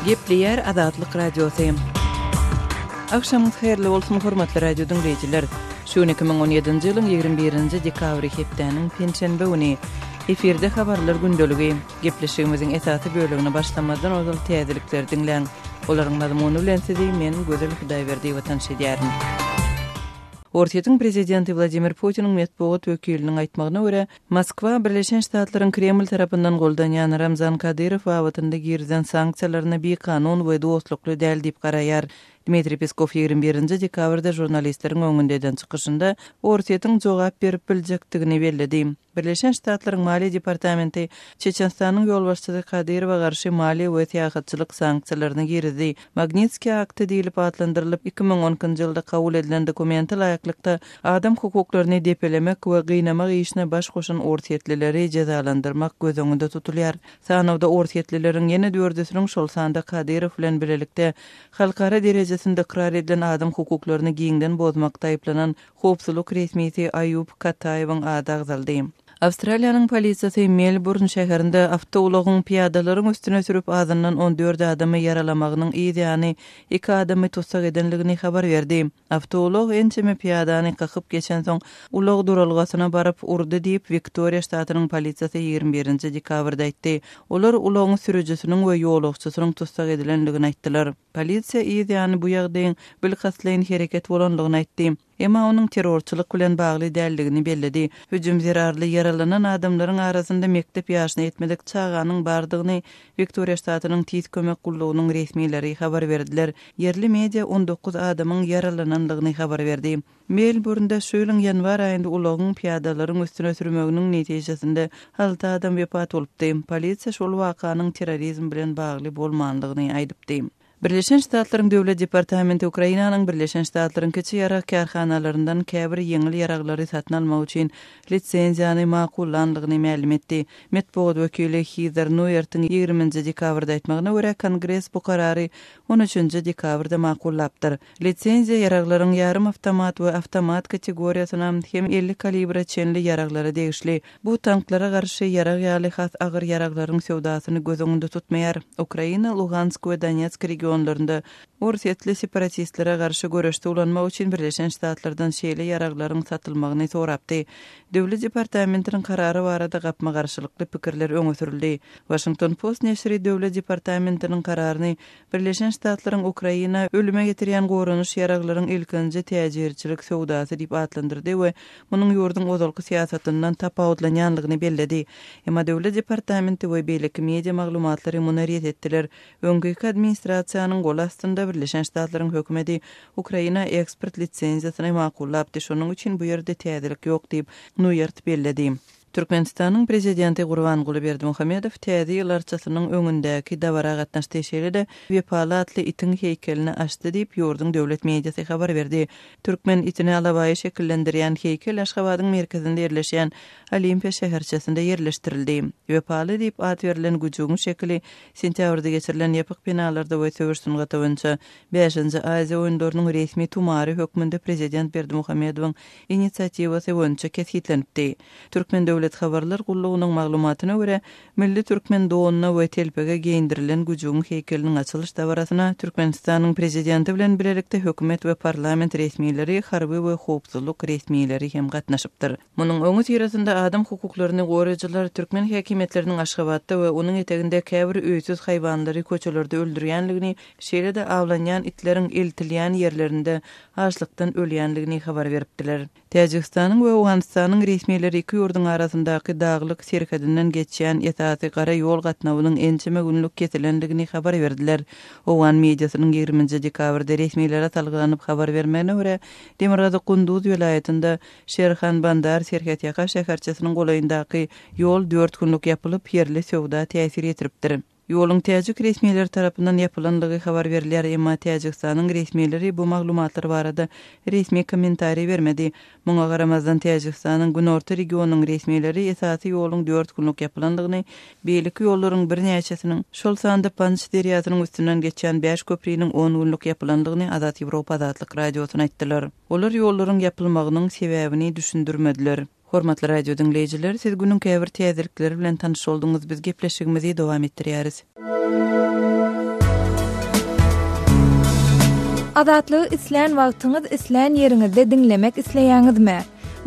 Gepleýär Azatlyk Radiosy. Agşamyňyz haýyrly bolsun, hormatly radio diňleýjiler! Şu gün 2017-nji ýylyň 21-nji dekabry hepdäniň penşenbe güni. Efirde habarlar gündeligi. Gepleşigimiziň esasy bölegine başlamazdan ozal täzelikleri diňläň. Olaryň mazmuny bilen sizi men, Gözel Hudaýberdiýewa tanyş edýärin. Orsýetiň prezidenti Wladimir Putiniň metbugat wekiliniň aýtmagyna görä, Moskwa Birleşen Ştatlaryň Kreml tarapyndan goldanýan Ramzan Kadyrow babatynda girizen sanksiýalaryna bikanun we dostlukly däl diýip garaýar. Dmitriý Peskow 21-nji dekabrda žurnalistleriň öňünde eden çykyşynda Orsýetiň jogap berip biljekdigini belledi. Birleşen Ştatlaryň Maliýe departamenti Çeçenistanyň ýolbaşçysy Kadyrowa garşy maliýe we syýahatçylyk sanksiýalaryny girizdi. Magnitskiý akty diýlip atlandyrylyp, 2012-nji ýylda kabul edilen dokumente laýyklykda, adam hukuklaryny depelemek we gynamak işine baş goşan orsýetlileri jezalandyrmak göz öňünde tutulýar. Sanawda orsýetlileriň ýene dördüsiniň, şol sanda Kadyrow bilen bilelikde halkara derejesinde ykrar edilen adam hukuklaryny giňden bozmakda aýyplanan Howpsuzlyk resmisi Aýub Kataýewiň ady agzaldy. Awstraliýanyň polisiýasy Melburn şäherinde awtoulagyň pyýadalaryň üstüne sürüp azyndan 14 adamy ýaralamagynyň yz ýany iki adamy tussag edenligini habar berdi. Awtoulag ençeme pyýadany kakyp geçensoň, ulag duralgasyna baryp urdy diýip, Wiktoriýa ştatynyň polisiýasy 21-nji dekabrda aýtdy. Olar ulagyň sürüjisiniň we ýolagçysynyň tussag edilenligini aýtdylar. Polisiýa yz ýany bu ýagdaýyň bilkastlaýyn hereket bolandygyny aýtdy. Emma onuň terrorçylyk bilen bagly däldigini belledi. Hüjüm zerarly ýaralanan adamlaryň arasynda mekdep ýaşyna ýetmedik çaganyň bardygyny Wiktoriýa ştatynyň tiz kömek gullugynyň resmileri habar berdiler. Ýerli media 19 adamyň ýaralanandygyny habar berdi. Melburnda şu ýylyň ýanwar aýynda ulagyň pyýadalaryň üstüne sürmeginiň netijesinde alty adam wepat bolupdy. Polisiýa şol wakanyň terrorizm bilen bagly bolmandygyny aýdypdy. Birleşen Ştatlaryň Döwlet departamenti Ukrainanyň Birleşen Ştatlaryň kiçi ýarag kärhanalaryndan käbir ýeňil ýaraglary satyn almak üçin lisenziýany makullandygyny mälim etdi. Metbugat wekili Hizer Nuertiň 20-nji dekabrda aýtmagyna görä, Kongres bu karary on üçünji dekabrda makullapdyr. Lisenziýa ýaraglaryň ýarym awtomat we awtomat kategoriýasyna hem 50 kalibre çenli ýaraglara degişli. Bu tanklara garşy ýarag ýaly has agyr ýaraglaryň söwdasyny göz öňünde tutmaýar. Ukraina Lugansk we Donetsk regionlarynda orsýetli separatistlere garşy göreşde ulanmak üçin Birleşen Ştatlardan şeýle ýaraglaryň satylmagyny sorapdy. Döwlet departamentiniň karary barada gapma-garşylykly pikirler öňe sürüldi. Washington Post neşiri Döwlet departamentiniň kararyny Birleşen Ştatlaryň Ukraina ölüme getirýän goranyş ýaraglaryň ilkinji täjirçilik söwdasy diýip atlandyrdy we munuň ýurduň ozalky syýasatyndan tapawutlanýanlygyny belledi. Emma Döwlet departamenti we beýleki media maglumatlary muny ret etdiler. Öňki administrasiýanyň goly astynda Birleşen Ştatlaryň hökümeti Ukraina eksport lisenziýasyny makullapdy, şonuň üçin bu ýerde täzelik ýok diýip, Nuýert belledi. Türkmenistanyň Prezidenti Gurbanguly Berdimuhamedow Täze ýyl arçasynyň öňündäki dabara gatnaşdy, şeýle-de Wepaly atly itiň heýkelini açdy diýip, ýurduň döwlet mediasy habar berdi. Türkmen itini alabaýy şekillendirýän heýkel Aşgabadyň merkezinde ýerleşýän Olimpiýa şäherçesinde ýerleşdirildi. Wepaly diýip at berlen güjügiň şekili sentýabrda geçirilen ýapyk binalarda we söweş sungaty boýunça Bäşinji Aziýa oýunlarynyň resmi tumary hökmünde prezident Berdimuhamedowyň inisiatiwasy boýunça kesgitlenipdi. Türkmen döwlet habarlar gullugynyň maglumatyna görä, milli türkmen donuna we telpege geýindirilen güjügiň heýkeliniň açylyş dabarasyna Türkmenistanyň Prezidenti bilen bilelikde hökümet we parlament resmileri, harby we howpsuzlyk resmileri hem gatnaşypdyr. Munuň öňüsyrasynda adam hukuklaryny goraýjylar türkmen häkimiýetleriniň Aşgabatda we onuň eteginde käbir öýsüz haýwanlary köçelerde öldürýänligini, şeýle-de awlanýan itleriň eltilýän ýerlerinde açlykdan ölýänligini habar beripdiler. Täjigistanyň we Owganystanyň resmileri iki ýurduň arasyndaky daglyk serhedinden geçýän esasy gara ýol gatnawynyň ençeme günlük kesilendigini habar berdiler. Owgan mediasynyň 20-nji dekabrda resmilere salgylanyp habar bermegine görä, demirgazyk Gunduz welaýatynda Şerhan-Bandar serhetýaka şäherçesiniň golaýyndaky ýol dört günlük ýapylyp, ýerli söwda täsir ýetiripdir. Ýoluň täjik resmileri tarapyndan ýapylandygy habar berilýär, emma Täjigistanyň resmileri bu maglumatlar barada resmi kommentariý bermedi. Muňa garamazdan, Täjigistanyň günorta regionynyň resmileri esasy ýoluň dört günlük ýapylandygyny, beýleki ýollaryň birnäçesiniň, şol sanda Panj derýasynyň üstünden geçýän bäş köpriniň on günlük ýapylandygyny Azat Ýewropa Azatlyk Radiosyna aýtdylar. Olar ýollaryň ýapylmagynyň sebäbini düşündirmediler. Hormatly radio diňleýjiler, siz günüň käbir täzelikleri bilen tanyş bolduňyz, biz gepleşigimizi dowam etdirýäris. Azatlygy islän wagtyňyz, islän ýeriňizde diňlemek isleýäňizmi?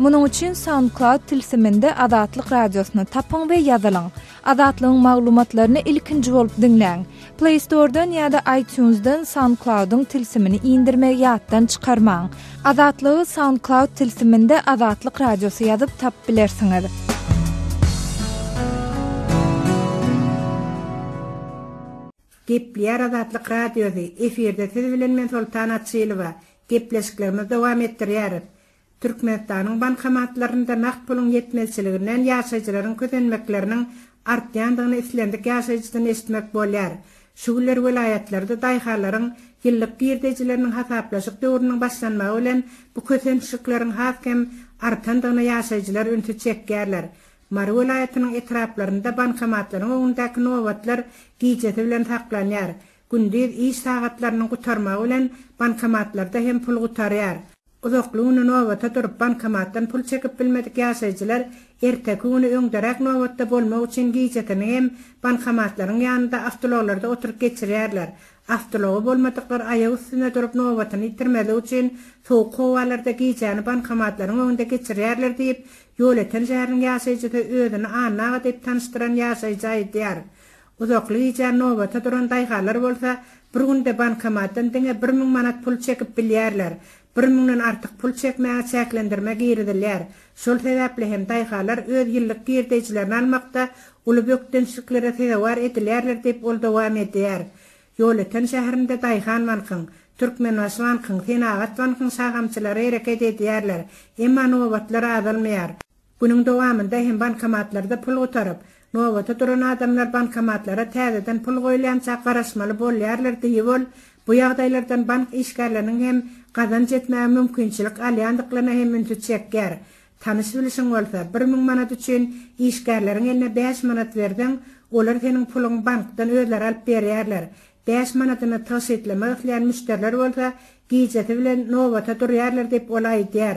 Munuň üçin SoundCloud tilsiminde Azatlyk Radiosyny tapyň we ýazylyň. Azatlygyň maglumatlaryny ilkinji bolup diňläň. Play Store-dan ýa-da iTunes-dan SoundCloud-yň tilsimini indirmegi ýatdan çykarmaň. Azatlygy SoundCloud tilsiminde Azatlyk Radiosy ýazyp tapyp bilersiňiz. Gepleýär Azatlyk Radiosy, efirde siz bilen men Soltan Açylowa. Gepleşiklerimizi dowam etdirýäris. Türkmenistanyň bankomatlarynda nagt puluň ýetmezçiliginden ýaşaýjylaryň kösenmekleriniň artýandygyny islendik ýaşaýjydan eşitmek bolýar. Şu günler welaýatlarda daýhanlaryň ýyllyk girdejileriniň hasaplaşyk döwrüniň başlanmagy bilen bu kösençlikleriň has hem artandygyna ýaşaýjylar ünsi çekýärler. Mary welaýatynyň etraplarynda bankomatlaryň öňündäki nobatlar gijesi bilen saklanýar. Gündiz iş sagatlarynyň gutarmagy bilen bankomatlarda hem pul gutarýar. Uzakly güni nobata durup, bankomatdan pul çekip bilmedik ýaşaýjylar erteki güni öňderäk nobatda bolmak üçin gijesini hem bankomatlaryň ýanynda awtoulaglarda oturyp geçirýärler. Awtoulagy bolmadyklar aýak üstünde durup nobatyny ýitirmezlik üçin sowuk howalarda gijäni bankomatlaryň öňünde geçirýärler diýip, Ýolöten şäheriniň ýaşaýjysy özüni Anna aga diýip tanyşdyran ýaşaýjy aýdýar. Uzakly gijä nobata duran daýhanlar bolsa bir günde bankomatdan diňe 1000 manat pul çekip bilýärler. Bir müňden artyk pul çekmäge çäklendirme girizilýär. Şol sebäpli hem daýhanlar öz ýyllyk girdejilerini almakda uly bökdençliklere sezewar edilýärler diýip ol dowam edýär. Ýolöten şäherinde Daýhan bankyň, Türkmenbaşy bankyň, Senagat bankyň şahamçalary hereket edýärler. Emma nobatlar azalmaýar. Günüň dowamynda hem bankomatlarda pul gutaryp, nobata duran adamlar bankomatlara täzeden pul goýulýança garaşmaly bolýarlar diýip ol, bu ýagdaýlardan bank işgärleriniň hem gazanç etmäge mümkinçilik alýandyklaryna hem ünsi çekýär. Tanyş-bilişiň bolsa, 1000 manat üçin işgärleriň eline bäş manat berseň, olar seniň puluňy bankdan özleri alyp berýärler. Bäş manadyny tygşytlamak isleýän müşderiler bolsa, gijesi bilen nobata durýarlar diýip ol aýdýar.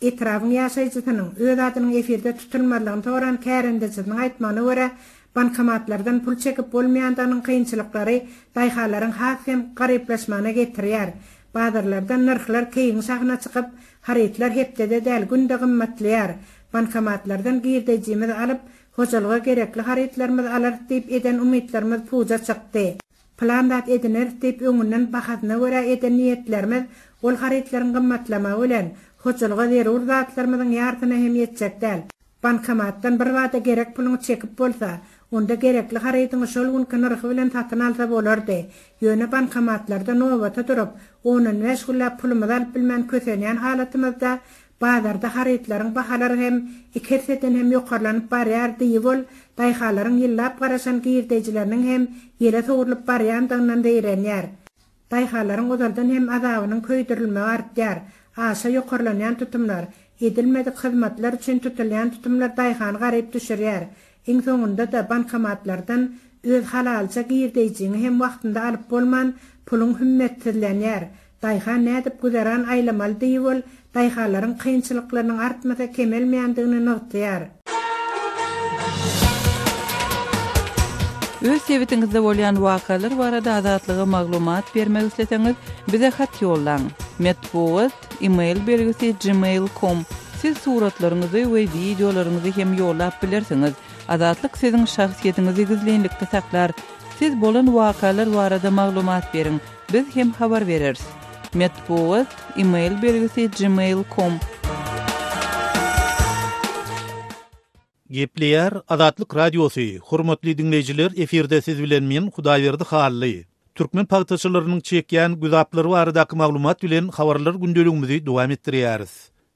Etrabyň ýaşaýjysynyň öz adynyň efirde tutulmazlygyny soran kärendeçisiniň aýtmagyna görä, bankomatlardan pul çekip bolmaýandygynyň kynçylyklary daýhanlaryň has hem garyplaşmagyna getirýär. Bazarlarda nyrhlar keýigiň şahyna çykyp, harytlar hepdede däl, günde gymmatlaýar. Bankomatlardan girdejimizi alyp, hojalyga gerekli harytlarymyzy alarys diýip eden umytlarymyz puja çykdy. Pylan zat edineris diýip öňünden bahasyna görä eden niýetlerimiz ol harytlaryň gymmatlamagy bilen, hojalyga zerur zatlarymyzyň ýarsyna hem ýetjek däl. Bankomatdan birbada gerek puluňy çekip bolsa, onda gerekli harydyňy şol günki nyrhy bilen satyn alsa bolardy. Ýöne bankomatlarda nobata durup, on-on bäş günläp pulumyzy alyp bilmän kösenýän halatymyzda Bazarda harytlaryň bahalary hem iki esseden hem ýokarlanyp barýar diýip ol, daýhanlaryň ýyllap garaşan girdejileriniň hem ýele sowrulyp barýandygyndan zeýrenýär. Daýhanlaryň ozaldan hem azabynyň köýdürilmegi artýar. Aşa ýokarlanýan tutumlar, edilmedik hyzmatlar üçin tutulýan tutumlar daýhany garyp düşürýär. Iň soňunda-da bankomatlardan öz halalja girdeýjiňi hem wagtynda alyp bolman, puluň hümmetsizlenýär. Daýhan nädip güzeran aýlamaly diýip ol, daýhanlaryň kynçylyklarynyň artmasa kemelmeýändigini nygtaýar. Öz sebitiňizde bolýan wakalar barada Azatlyga maglumat bermek isleseňiz, bize hat ýollaň. Metbugat, e-mail belgisi gmail com. Siz suratlaryňyzy we wideolaryňyzy hem ýollap bilersiňiz. Azatlyk siziň şahsyýetiňizi gizlinlikde saklar. Siz bolan wakalar barada maglumat beriň. Biz hem habar bereris. Metbugat, e-mail belgisi gmail com. Gepleýär Azatlyk Radiosy, Hormatly diňleýjiler efirde siz bilen men Hudaýberdi Hally. Türkmen pagtaçylarynyň çekýän güzaplary baradaky maglumat bilen habarlar gündeligimizi dowam etdirýäris.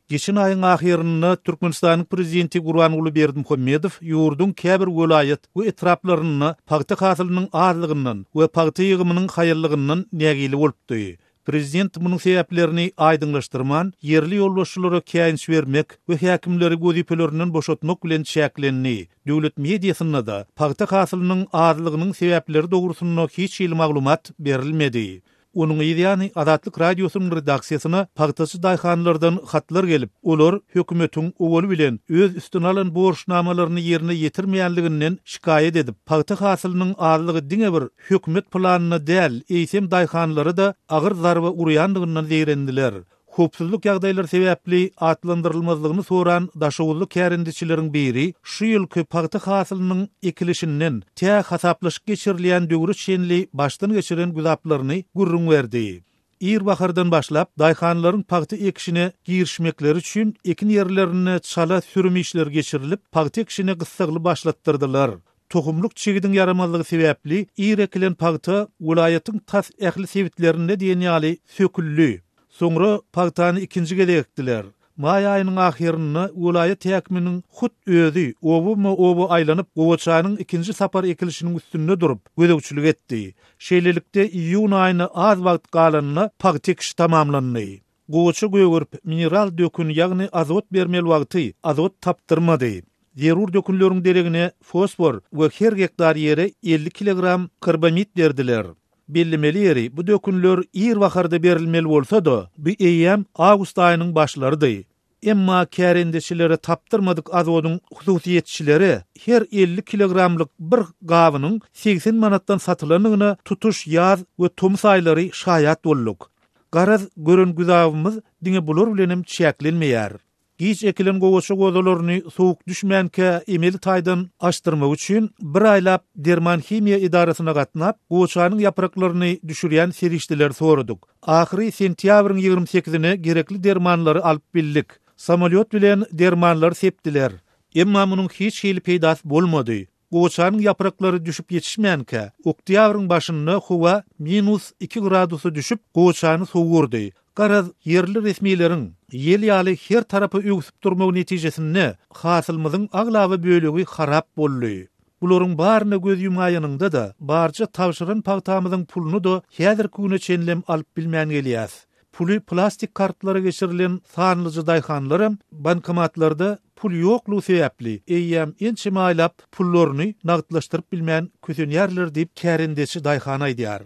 Geçen aýyň ahyrynda Türkmenistanyň Prezidenti Gurbanguly Berdimuhamedow ýurduň käbir welaýat we etraplarynda pagta hasylynyň azlygyndan we pagta ýygymynyň haýallygyndan nägile bolupdy. Prezident munuň sebäplerini aýdyňlaşdyrman, ýerli ýolbaşçylara käýinç bermek we häkimleri wezipelerinden boşatmak bilen çäklendi. Döwlet mediasynda-da pagta hasylynyň azlygynyň sebäpleri dogrusynda hiç hili maglumat berilmedi. Onuň yz ýany Azatlyk Radiosynyň redaksiýasyna pagtaçy daýhanlardan hatlar gelip, olar hökümetiň owaly bilen öz üstüne alan borçnamalaryny ýerine ýetirmeýänliginden şikaýat edip, pagta hasylynyň azlygy diňe bir hökümet planyna däl, eýsem daýhanlara-da agyr zarba urýandygyndan zeýrendiler. Howpsuzlyk ýagdaýlary sebäpli atlandyrylmazlygyny soran daşoguzly kärendeçileriň biri şu ýylky pagta hasylynyň ekilişinden tä hasaplaşyk geçirilýän döwre çenli başdan geçiren güzaplaryny gürrüň berdi. Ir bahardan başlap daýhanlaryň pagta ekişine girişmekleri üçin ekin ýerlerinde çala sürüm işleri geçirilip, pagta ekişine gyssagly başlatdyrdylar. Tohumlyk çigidiň ýaramazlygy sebäpli ir ekilen pagta welaýatyň tas ähli sebitlerinde diýen ýaly söküldi. Soňra pagtany ikinji gezek ekdiler. Maý aýynyň ahyrynda welaýat häkiminiň hut özi obama-oba aýlanyp, gowaçanyň ikinji sapar ekilişiniň üstünde durup, gözegçilik etdi. Şeýlelikde, iýun aýyna az wagt galanda pagta ekişi tamamlandy. Gowaça gögerip, mineral dökün, ýagny azot bermeli wagty azot tapdyrmady. Zerur dökünleriň deregine fosfor we her gektar ýere 50 kilogram karbamid berdiler. Bellemeli ýeri, bu dökünler ir baharda berilmeli bolsa-da, bu eýýäm awgust aýynyň başlarydy. Emma kärendeçilere tapdyrmadyk azodyň hususyýetçilere her 50 kilogramlyk bir gabynyň 80 manatdan satylandygyna tutuş ýaz we tomus aýlary şaýat bolduk. Garaz, gören güzabymyz diňe bular bilenem çäklenmeýär. Giç ekilen gowaça gozalaryny sowuk düşmänkä emeli taýdan açdyrmak üçin bir aýlap derman-himiýa edarasyna gatnap, gowaçanyň ýapraklaryny düşürýän serişdeleri soradyk. Ahyry sentýabryň ýigrimi sekizine gerekli dermanlary alyp bildik. Samolýot bilen dermanlary sepdiler. Emma munuň hiç hili peýdasy bolmady. Gowaçanyň ýapraklary düşüp ýetişmänkä, oktýabryň başynda howa minus iki gradusa düşüp, gowaçany sowurdy. Garaz, ýerli resmileriň ýel ýaly her tarapa öwsüp durmagy netijesinde hasylymyzyň aglaba bölegi harap boldy. Bularyň baryna göz ýumaýanyňda-da, barja tabşyran pagtamyzyň puluny-da häzirki güne çenlem alyp bilmän gelýäs. Puly plastik kartlara geçirilen sanlyja daýhanlaram bankomatlarda pul ýoklugy sebäpli eýýäm ençeme aýlap pullaryny nagtlaşdyryp bilmän kösenýärler diýip, kärendeçi daýhan aýdýar.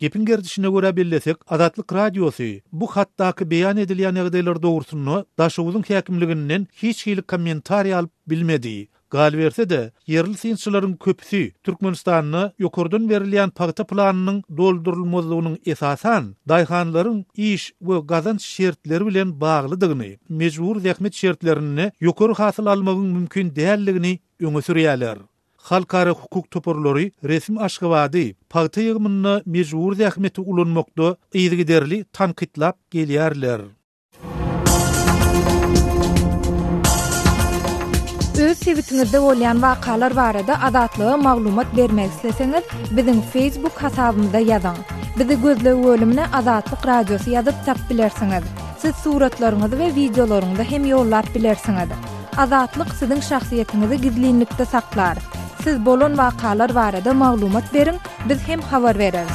Gepiň gerdişine görä bellesek, Azatlyk Radiosy bu hatdaky beýan edilýän ýagdaýlar dogrusynda Daşoguzyň häkimliginden hiç hili kommentariý alyp bilmedi. Galyberse-de, ýerli synçylaryň köpüsi Türkmenistanda ýokardan berilýän pagta planynyň doldurylmazlygynyň esasan, daýhanlaryň iş we gazanç şertleri bilen baglydygyny, mejbury zähmet şertlerinde ýokary hasyl almagyň mümkin däldigini öňe sürýärler. Halkara hukuk toparlary resmi Aşgabady pagta ýygymynda mejbury zähmeti ulanmakda yzygiderli tankytlap gelýärler. Öz sebitiňizde bolýan wakalar barada Azatlyga maglumat bermek isleseňiz, biziň Facebook hasabymyza ýazyň. Bizi gözleg bölümine Azatlyk Radiosy ýazyp tap bilersiňiz. Siz suratlaryňyzy we wideolaryňyzy hem ýollap bilersiňiz. Azatlyk siziň şahsyýetiňizi gizlinlikde saklar. Siz bolan wakalar barada maglumat beriň, biz hem habar bereris.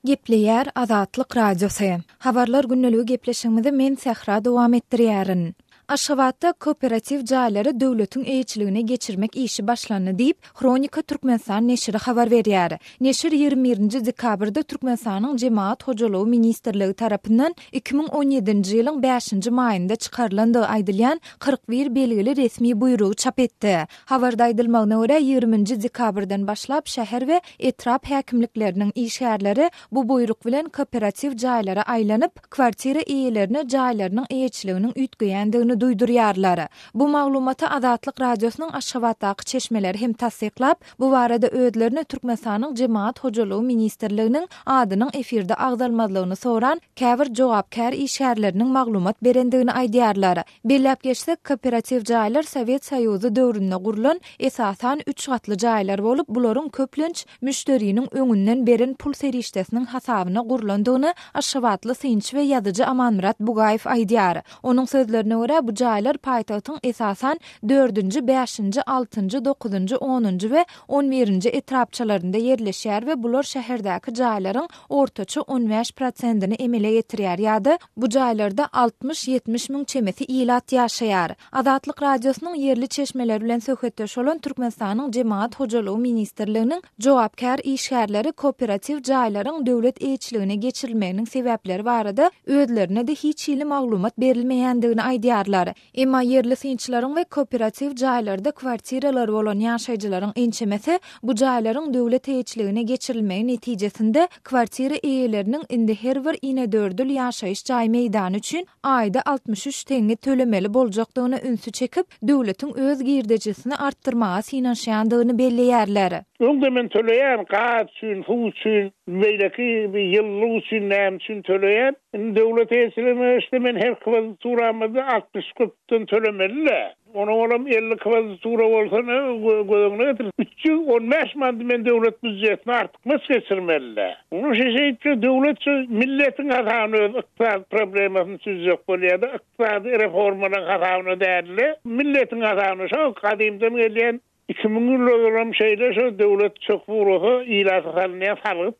Gepleýär Azatlyk Radiosy. Habarlar gündeligi gepleşigimizi men Sähra dowam etdirýärin. Aşgabatda kooperatiw jaýlary döwletiň eýeçiligine geçirmek işi başlandy diýip, Hronika Türkmenistan neşiri habar berýär. Neşir 21-nji dekabrda Türkmenistanyň Jemagat hojalygy ministrligi tarapyndan 2017-nji ýylyň bäşinji maýynda çykarylandygy aýdylýan 41 belgili resmi buýrugy çap etdi. Habarda aýdylmagyna görä, ýigriminji dekabrdan başlap şäher we etrap häkimlikleriniň işgärleri bu buýruk bilen kooperatiw jaýlara aýlanyp, kwartira eýelerine jaýlarynyň eýeçiliginiň üýtgeýändigini duýdurýarlar. Bu maglumaty Azatlyk Radiosynyň Aşgabatdaky çeşmeleri hem tassyklap, bu barada özlerine Türkmenistanyň Jemagat hojalygy ministrliginiň adynyň efirde agzalmazlygyny soran käbir jogapkär işgärleriniň maglumat berendigini aýdýarlar. Belläp geçsek, kooperatiw jaýlar Sowet Soýuzy döwründe gurlan, esasan, üç gatly jaýlar bolup, bularyň köplenç müşderiniň öňünden beren pul serişdesiniň hasabyna gurlandygyny aşgabatly synçy we ýazyjy Amanmyrat Bugaýew aýdýar. Onuň sözlerine görä, bu jaýlar paýtagtyň esasan dördünji, bäşinji, altynjy, dokuzynjy, onunjy we on birinji etrapçalarynda ýerleşýär we bular şäherdäki jaýlaryň ortaça 15 prosentini emele getirýär ýa-da bu jaýlarda 60-70 müň çemesi ilat ýaşaýar. Azatlyk Radiosynyň ýerli çeşmeler bilen söhbetdeş bolan Türkmenistanyň Jemagat hojalygy ministrliginiň jogapkär işgärleri kooperatiw jaýlaryň döwlet eýeçiligine geçirilmeginiň sebäpleri barada özlerine-de hiç hili maglumat berilmeýändigini aýdýarlar. Emma ýerli synçylaryň we kooperatiw jaýlarda kwartiralary bolan ýaşaýjylaryň ençemesi bu jaýlaryň döwlet eýeçiligine geçirilmegi netijesinde kwartira eýeleriniň indi her bir inedördül ýaşaýyş jaý meýdany üçin aýda 63 teňňe tölemeli boljakdygyna ünsi çekip, döwletiň öz girdejisini artdyrmaga synanyşýandygyny belleýärler. Öňde men töleýän gaz üçin, suw üçin, beýleki ýylylyk üçin näme üçin töleýän. Indi döwlet eýeçiligine geçse men her kwadraturamyzda 60 köpden tölemeli-dä. Onuň olam 50 kwadratura bolsa ne göz öňüne getir. 315 manady men döwlet býujetine artykmaç geçirmeli-dä. Muny şeýtse döwlet şu milletiň hasabyna öz ykdysady problemasyny çözjek bolýar-da, ykdysady reformalaryň hasabyna däl-de, milletiň hasabyna şo gadymdan gelýän 2000 ýyl ozalam şeýle şo döwlet çöküp ugrasa ilata salynýan salgyt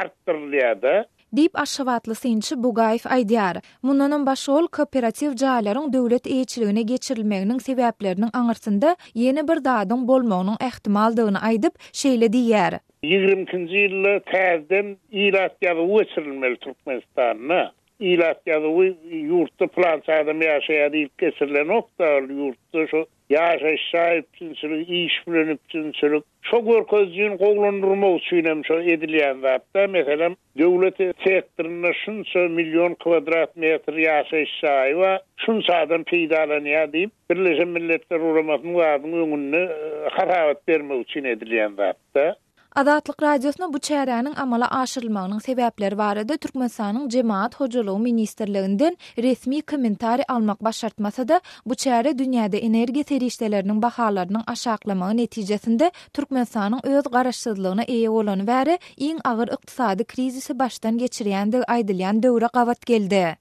artdyrylýar-da. Diýip, aşgabatly synçy Bugaýew aýdýar. Mundanam başga ol kooperatiw jaýlaryň döwlet eýeçiligine geçirilmeginiň sebäpleriniň aňyrsynda ýene bir zadyň bolmagynyň ähtimaldygyny aýdyp, şeýle diýýär. Ýigrimi ikinji ýylda täzeden ilat ýazuwy geçirilmeli Türkmenistanda. Ilat ýazuwy ýurtda pylança adam ýaşaýar diýlip geçirilenok-da, ol ýurtda şo ýaşaýyş jaý üpjünçiligi, iş bilen üpjünçilik, şo görkezijini gowulandyrmak üçin hem şo edilýän zat-da. Meselem, döwlet sektorynda şunça million kwadrat metr ýaşaýyş jaýy bar, şunça adam peýdalanýar diýip, Birleşen Milletler Guramasynyň zadyň öňünde hasabat bermek üçin edilýän zat-da. Azatlyk Radiosyna bu çäräniň amala aşyrylmagynyň sebäpleri barada Türkmenistanyň Jemagat hojalygy ministrliginden resmi kommentariý almak başartmasa-da, bu çäre dünýäde energiýa serişdeleriniň bahalarynyň aşaklamagy netijesinde Türkmenistanyň öz garaşsyzlygyna eýe bolany bäri iň agyr ykdysady krizisi başdan geçirýändigi aýdylýan döwre gabat geldi.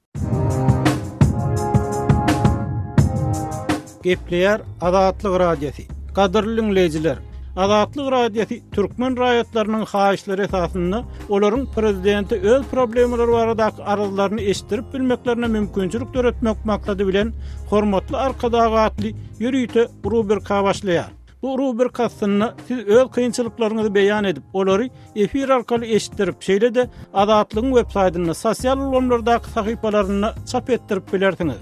Gepleýär Azatlyk Radiosy. Gadyrly diňleýjiler, Azatlyk Radiosy türkmen raýatlarynyň haýyşlary esasynda olaryň prezidente öz problemalary baradaky arzlaryny eşitdirip bilmeklerine mümkinçilik döretmek maksady bilen Hormatly Arkadag atly ýörite rubrika başlaýar. Bu rubrika astynda siz öz kynçylyklaryňyzy beýan edip, olary efir arkaly eşitdirip, şeýle-de Azatlygyň web saýtynda, sosial ulgamlardaky sahypalarynda çap etdirip bilersiňiz.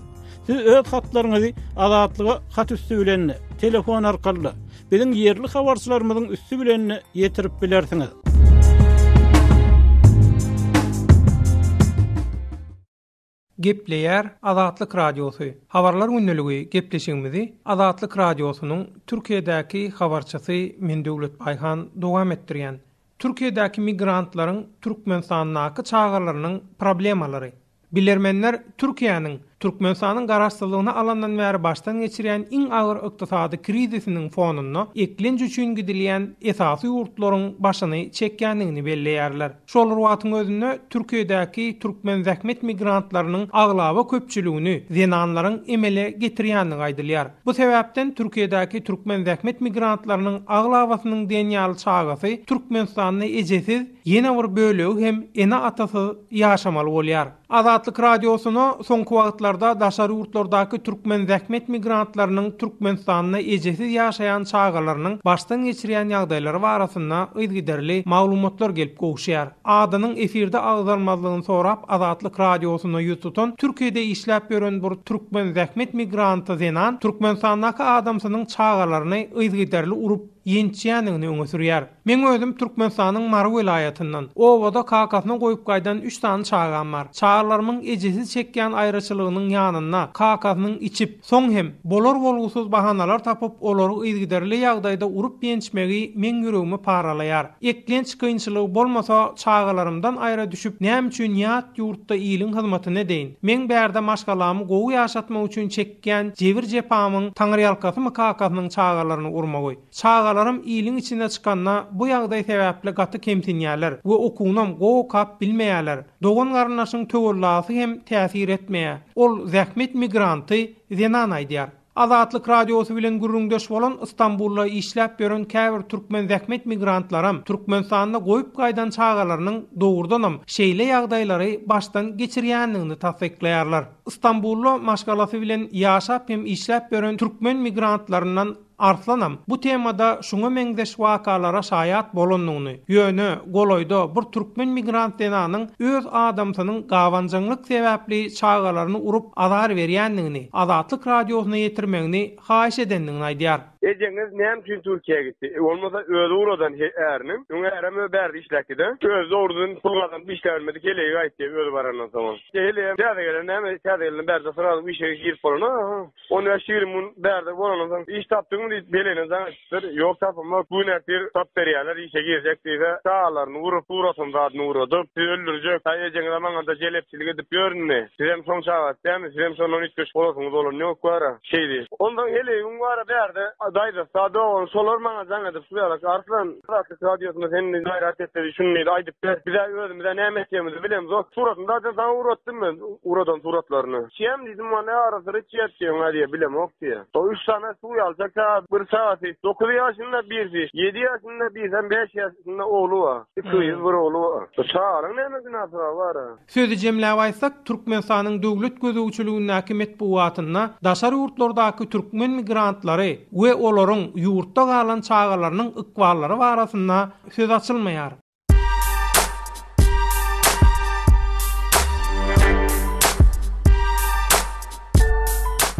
Siz öz hatlaryňyzy Azatlyga hat üsti bilen-de, telefon arkaly-da, biziň ýerli habarçylarymyzyň üsti bilen-de ýetirip bilersiňiz. Gepleýär Azatlyk Radiosy, Habarlar gündeligi gepleşigimizi Azatlyk Radiosynyň Türkiýedäki habarçysy men Döwlet Baýhan dowam etdirýän. Türkiýedäki migrantlaryň Türkmenistandaky çagalarynyň problemalary. Bilermenler Türkiýäniň Türkmenistanyň garaşsyzlygyny alandan bäri başdan geçirýän iň agyr ykdysady krizisiniň fonunda eklenç üçin gidilýän esasy ýurtlaryň başyny çekýändigini belleýärler. Şol bir wagtyň özünde Türkiýedäki türkmen zähmet migrantlarynyň aglaba köpçüligini zenanlaryň emele getirýändigi aýdylýar. Bu sebäpden Türkiýedäki türkmen zähmet migrantlarynyň aglabasynyň diýen ýaly çagasy Türkmenistanda ejesiz, ýene bir bölegi hem ene-atasyz ýaşamaly bolýar. Azatlyk Radiosyna soňky wagtlarda daşary ýurtlardaky türkmen zähmet migrantlarynyň Türkmenistanda ejesiz ýaşaýan çagalarynyň başdan geçirýän ýagdaýlary barasynda yzygiderli maglumatlar gelip gowuşýar. Adynyň efirde agzalmazlygyny sorap Azatlyk Radiosyna ýüz tutan Türkiýede işläp ýören bir türkmen zähmet migranty zenan Türkmenistandaky adamsynyň çagalaryny yzygiderli urup ýençýändigini öňe sürýär. Meň özüm Türkmenistanyň Mary welaýatyndan. Obada kakasyna goýup gaýdan üç sany çagam bar. Çagalarymyň ejesiz çekýän aýraçylygynyň ýanynda kakasynyň içip, soň hem bolar-bolgusyz bahanalar tapyp olary yzygiderli ýagdaýda urup-ýençmegi meň ýüregimi paralaýar. Eklenç kynçylygy bolmasa çagalarymdan aýra düşüp näme üçin ýat ýurtda iliň hyzmatyny edeýin? Meň bärde maşgalamy gowy ýaşatmak üçin çekýän jebir-jepamyň taňryýalkasymy kakasynyň çagalaryny urmagy? Çagalar. Çagalaram iliň içine çykanda bu ýagdaý sebäpli gaty kemsinýärler we okuwynam gowy okap bilmeýärler. Dogan-garyndaşyň töwellasy hem täsir etmeýär. Ol zähmet migranty zenan aýdýar. Azatlyk Radiosy bilen gürrüňdeş bolan Stambulda işläp ýören käbir türkmen zähmet migrantlaram Türkmenistanda goýup gaýdan çagalarynyň dogrudanam şeýle ýagdaýlary başdan geçirýändigini tassyklaýarlar. Stambulda maşgalasy bilen ýaşap hem işläp ýören türkmen migrantlaryndan Arslanam bu temada şuňa meňzeş wakalara şaýat bolandygyny, ýöne golaýda bir türkmen migrant zenanyň öz adamsynyň gabanjaňlyk sebäpli çagalaryny urup azar berýändigini Azatlyk Radiosyna ýetirmegini haýyş edendigini aýdýar. Ejeňiz näme üçin Türkiýä gitdi? Bolmasa özi ugradan äriniň. Öň ärem ö bärde işläpdi-de. Özi dogrudan pul gazanyp işläbilmedi, heleýi gaýtdy özi barandan soňam. Heleýem täze gelen näme täze gelende bärde srazu işe girip bolany. On bäş-ýigrimi gün bärde bolandan soň, Iş tapdyňmy diýip, Belene jaň edipdir. Ýok, tapamok. Bu gün ertir tap berýärler, işe girjek diýse, çagalaryny urup, suratyny zadyny ugradyp, Sizi öldürjek. Aý, ejeňizem aňyrda jelepçilik edip ýör indi. Sizem şoň çagasy dälmi? Sizem şondan üýtgeşik bolasyňyz bolany ýok bara. Şeýdi. Onsoň heleýiň bara bärde daýzasy da dogany şolar maňa jaň edip, şu ýalak, Arslan, Azatlyk radiosynda sen indi gaýrat et diýdi, şuny diýdi, aýdyp ber. Biz-ä özümiz-ä näme etjegimizi bilemzok. Suratyny zaten saňa ugratdym men, ugradan suratlaryny. Içýäm diýdim, maňa ne arasyny içýär diýýär, maňa diýýär, bilemok diýýär. O üç sany suw ýaljak çaga, bir çagasy dokuz ýaşynda birisi, ýedi ýaşynda birisem bäş ýaşynda ogly bar. Iki gyz, bir ogly bar. Bu çagalaryň näme günäsi bar bara? Sözi jemläp aýtsak, Türkmenistanyň döwlet gözegçiligindäki metbugatynda daşary ýurtlardaky türkmen migrantlary we olaryň ýurtda galan çagalarynyň ykballary barasynda söz açylmaýar.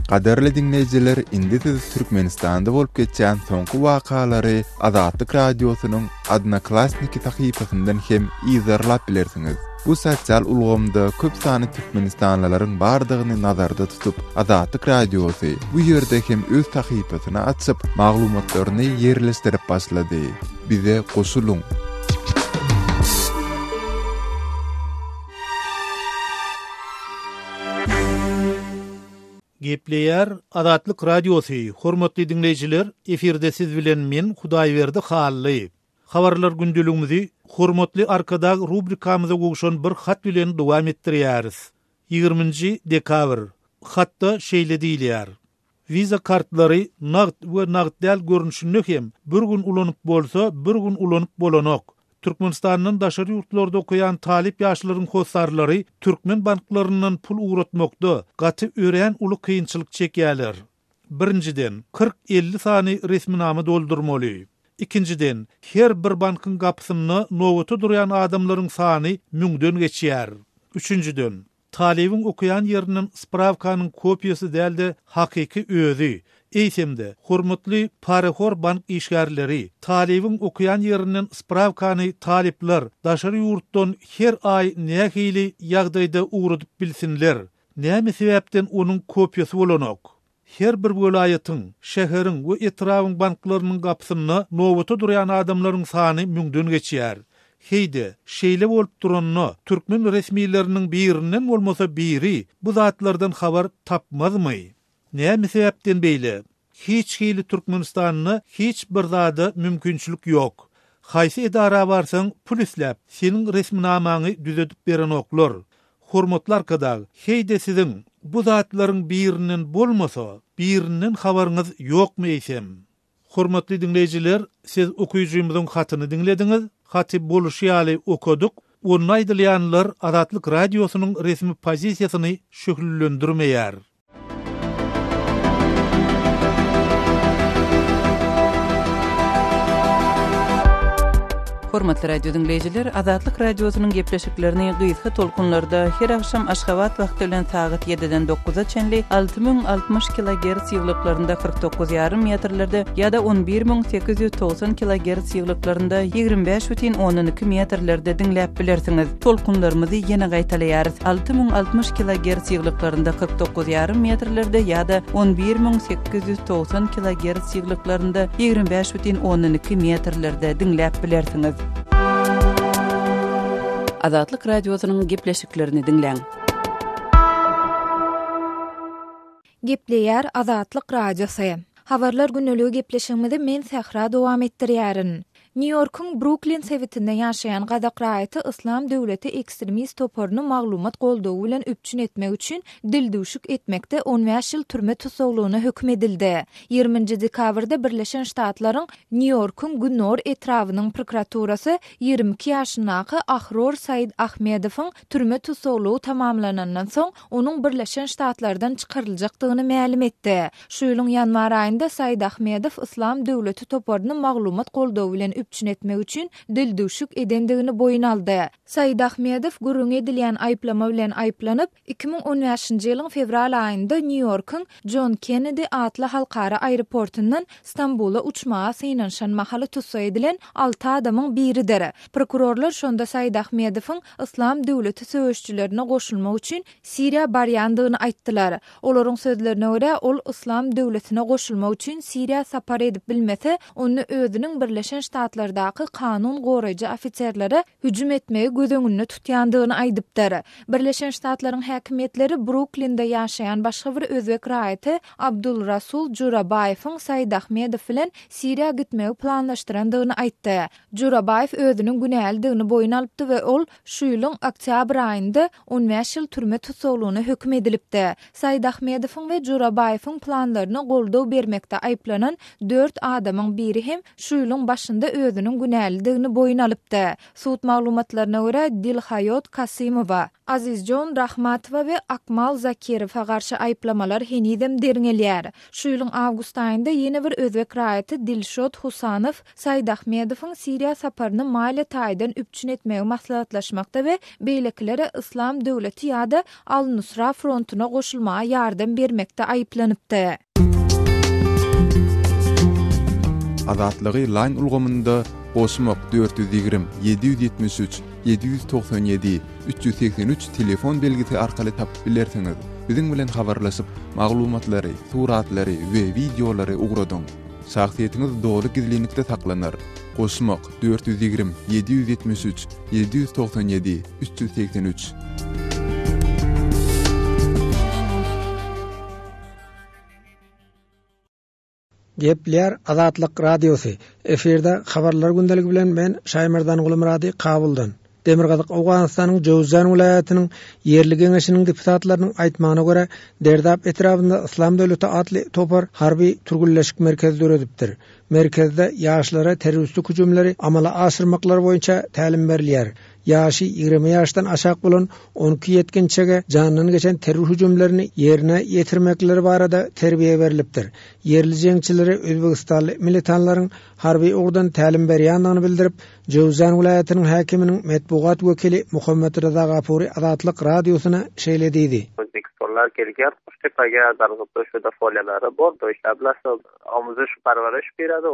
Gadyrly diňleýjiler, indi siz Türkmenistanda bolup geçýän soňky wakalary Azatlyk Radiosynyň Odnoklassniki sahypasyndan hem yzarlap bilersiňiz. Bu sosial ulgamda köp sanly türkmenistanlylaryň bardygyny nazarda tutup, Azatlyk Radiosy bu ýerde hem öz sahypasyny açyp, maglumatlaryny ýerleşdirip başlady. Bize goşulyň! Gepleýär Azatlyk Radiosy, Hormatly diňleýjiler, efirde siz bilen men Hudaýberdi Hally. Habarlar gündeligimizi Hormatly Arkadag rubrikamyza gowşan bir hat bilen dowam etdirýäris. Ýigriminji dekabr. Hatda şeýle diýilýär. Visa kartlary nagt we nagt däl görnüşinde hem bir gün ulanyp bolsa, bir gün ulanyp bolanok. Türkmenistandan daşary ýurtlarda okaýan talyp ýaşlaryň hossarlary türkmen banklaryndan pul ugratmakda gaty örän uly kynçylyk çekýärler. Birinjiden, 40-50 sany resminama doldurmaly. Ikinjiden, her bir bankyň gapysynda nobata durýan adamlaryň sany müňden geçýär. Üçünjiden, Talybyň okaýan ýerinden sprawkanyň kopiýasy däl-de, hakyky özi. Eýsem-de, hormatly parahor bank işgärleri, talybyň okaýan ýerinden sprawkany talyplar daşary ýurtdan her aý nähili ýagdaýda ugradyp bilsinler? Näme sebäpden onuň kopiýasy bolanok? Her bir welaýatyň, şäheriň we etrabyň banklarynyň gapysynda nobata durýan adamlaryň sany müňden geçýär. Heý-de, şeýle bolup duranda, türkmen resmileriniň birinden bolmasa biri bu zatlardan habar tapmazmy? Näme sebäpden beýle? Hiç hili Türkmenistanda hiç bir zada mümkinçilik ýok. Haýsy edara barsaň pul isläp, seniň resminamaňy düzedip berenoklar. Hormatly Arkadag, heý-de siziň bu zatlaryň birinden bolmasa, birinden habaryňyz ýokmy eýsem? Hormatly diňleýjiler, siz okyjymyzyň hatyny diňlediňiz. Haty boluşy ýaly okadyk. Onda aýdylýanlar Azatlyk Radiosynyň resmi pozisiýasyny şöhlelendirmeýär. Hormatly radio diňleýjiler, Azatlyk Radiosynyň gepleşiklerini gysga tolkunlarda her agşam Aşgabat wagty bilen sagat 7-den 9-a çenli 6060 kilogerts ýyglyklarynda 49 ýarym metrlerde ýa-da 11890 kilogerts ýyglyklarynda 25,2 metrlerde diňläp bilersiňiz. Tolkunlarymyzy ýene gaýtalaýarys, 6060 kilogerts ýyglyklarynda 49 ýarym metrlerde ýa-da 11890 kilogerts ýyglyklarynda 25,2 metrlerde diňläp bilersiňiz. Azatlyk Radiosynyň gepleşiklerini diňläň. Gepleýär Azatlyk Radiosy. Habarlar gündeligi gepleşigimizi men Sähra dowam etdirýärin. Nýu-Ýorkuň Bruklin sebitinde ýaşaýan gazak raýaty Yslam döwleti ekstremist toparyny maglumat goldawy bilen üpjün etmek üçin dildüwşük etmekde on bäş ýyl türme tussaglygyna höküm edildi. Ýigriminji dekabrda Birleşen Ştatlaryň Nýu-Ýorkuň Gündogar etrabynyň prokuraturasy 22 ýaşyndaky Ahror Said Ahmedowyň türme tussaglygy tamamlanandan soň, onuň Birleşen Ştatlardan çykaryljakdygyny mälim etdi. Şu ýylyň ýanwar aýynda Said Ahmedow Yslam döwleti toparyny maglumat goldawy bilen üpjün etmek üçin dildüwşük edendigini boýun aldy. Said Ahmedow gürrüňi edilýän aýyplama bilen aýyplanyp, 2015-nji ýylyň fewral aýynda Nýu-Ýorkuň Jon Kennedi atly halkara aeroportundan Stambula uçmaga synanyşan mahaly tussag edilen alty adamyň biridir. Prokurorlar şonda Said Ahmedowyň Yslam döwleti söweşijilerine goşulmak üçin Siriýa barýandygyny aýtdylar. Olaryň sözlerine görä, ol Yslam döwletine goşulmak üçin Siriýa sapar edip bilmese, onda özüniň Birleşen Ştatlardaky kanun goraýjy ofiserlere hüjüm etmegi göz öňünde tutýandygyny aýdypdyr. Birleşen Ştatlaryň häkimiýetleri Bruklinde ýaşaýan başga bir özbek raýaty Abdulrasul Jurabaýewiň Saidahmedow bilen Siriýa gitmegi planlaşdyrandygyny aýtdy. Jurabaýew özüniň günälidigini boýun alypdy we ol şu ýylyň oktýabr aýynda on bäş ýyl türme tussaglygyna höküm edilipdi. Saidahmedowyň we Jurabaýewiň planlaryna goldaw bermekde aýyplanan dört adamyň biri hem şu ýylyň başynda özüniň günälidigini boýun alypdy. Sud maglumatlaryna görä, Dilhaýot Kasymowa, Azizjon Rahmatowa we Akmal Zakirowa garşy aýyplamalar henizem derňelýär. Şu ýylyň awgust aýynda ýene bir özbek raýaty Dilşod Husanow Saidahmedowyň Siriýa saparyny maliýe taýdan üpjün etmegi maslahatlaşmakda we beýlekilere Yslam döwleti ýa-da Al-Nusra frontuna goşulmaga ýardam bermekde aýyplanypdy. Azatlygy Line ulgamynda goşmak 420 773 797 383 telefon belgisi arkaly tapyp bilersiňiz. Biziň bilen habarlaşyp, maglumatlary, suratlary we wideolary ugradyň. Şahsyýetiňiz doly gizlinlikde saklanar. Goşmak, 420 773 797 383. Gepleýär Azatlyk Radiosy. Efirde Habarlar gündeligi bilen men Şaýmerdan Gulmyrady Kabuldan. Demirgazyk Owganystanyň Jöwüzjan welaýatynyň ýerli geňeşiniň deputatlarynyň aýtmagyna görä, Derdap etrabynda Yslam döwleti atly topar harby türgenleşik merkezi döredipdir. Merkezde ýaşlara terroristik hüjümleri amala aşyrmaklary boýunça tälim berilýär. Ýaşy 20 ýaşdan aşak bolan on iki ýetginçege jandan geçen terror hüjümlerini ýerine ýetirmekleri barada terbiýe berlipdir. Ýerli jeňçilere özbegistanly militanlaryň harby ugurdan tälim berýändigini bildirip, Jöwzjan welaýatynyň häkiminiň metbugat wekili Muhammet Reza Gapuri Azatlyk Radiosyna şeýle diýdi. Özbegistonlar gelýär Guştepaga Dargutda şuda foliýalary bor omuziş parwariş beradi.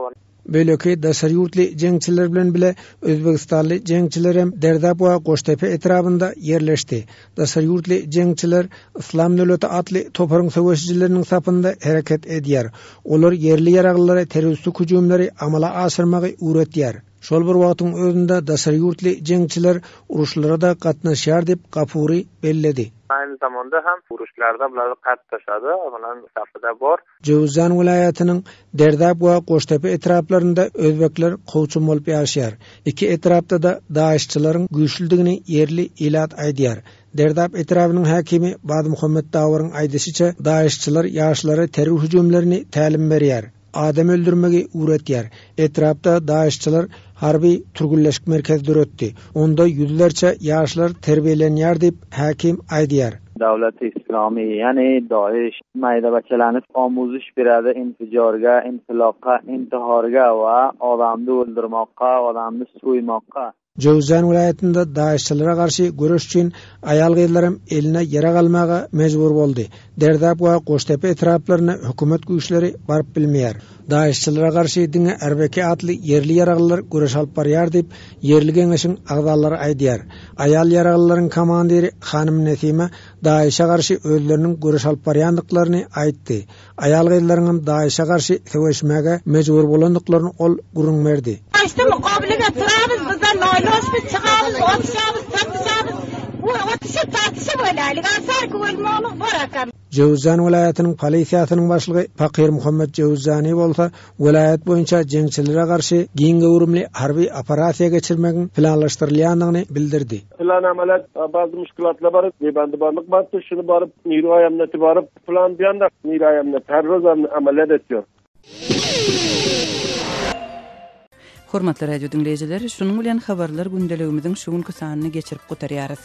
Beýleki daşary ýurtly jeňçiler bilen bile özbegistanly jeňçiler hem Derdap we Goştepe etrabynda ýerleşdi. Daşary ýurtly jeňçiler Yslam döwleti atly toparyň söweşijileriniň sapynda hereket edýär. Olar ýerli ýaraglylara terroristik hüjümleri amala aşyrmagy öwretýär. Şol bir wagtyň özünde daşary ýurtly jeňçiler uruşlara-da gatnaşýar diýip, Gapuri belledi. Aynı zamanda hem uruşlarda bular gatnaşady, onuň safyda bor. Jöwüzjan welaýatynyň Derdap we Goştepe etraplarynda özbekler kowçum bolup ýaşaýar. Iki etrapda-da DAIŞ-çylaryň güýçlüdigini ýerli ilat aýdýar. Derdap etrabynyň häkimi Bazmuhammet Dawaryň aýdyşyça, DAIŞ-çylar ýaşlara terror hüjümlerini tälim berýär. Adam öldürmegi öwretýär. Etrapda DAIŞ-çylar harby türgenleşik merkezi döretdi. Onda ýüzlerçe ýaşlar terbiýelenýär diýip, häkim aýdýar. Dawlati Islami, ýagny DAIŞ maýda baçalany omuziş beradi infijarga, infilokka, intihorga we odamdy öldürmokka, odamdy soýmokka. Jöwüzjan welaýatynda DAIŞ-çylara garşy göreş üçin aýal-gyzlaram eline ýarag almaga mejbur boldy. Derdap we Goştepe etraplaryna hökümet güýçleri baryp bilmeýär. DAIŞ-çylara garşy diňe Erbeki atly ýerli ýaraglylar göreş alyp barýar diýip, ýerli geňeşiň agzalary aýdýar. Aýal ýaraglylaryň komandiri hanym Nesime DAIŞ-e garşy özleriniň göreş alyp barýandyklaryny aýtdy. Aýal-gyzlaryňam DAIŞ-e garşy söweşmäge mejbur bolandyklaryny ol gürrüň berdi. Aýtdy mukabylyga turabys bizden noýloşmy çygabyz otuşabys tapyşabys. Oturyşyp tartyşyp öläýlik. Aňsarky ölmegimiz bor akam. Jöwüzjan welaýatynyň polisiýasynyň başlygy Fakir Muhammet Jöwüzjani bolsa welaýat boýunça jeňçilere garşy giň göwrümli harby operasiýa geçirmegiň planlaşdyrylýandygyny bildirdi. Plan amalat bazı muşkilatlar bar, bebandybarlyk bardy, şuny baryp Niroý amneti baryp plan diýende Niroý amneti her roz amaliyat etýär. Hormatly radio diňleýjiler, şunuň bilen habarlar gündeligimiziň şu günki sanyny geçirip gutarýarys.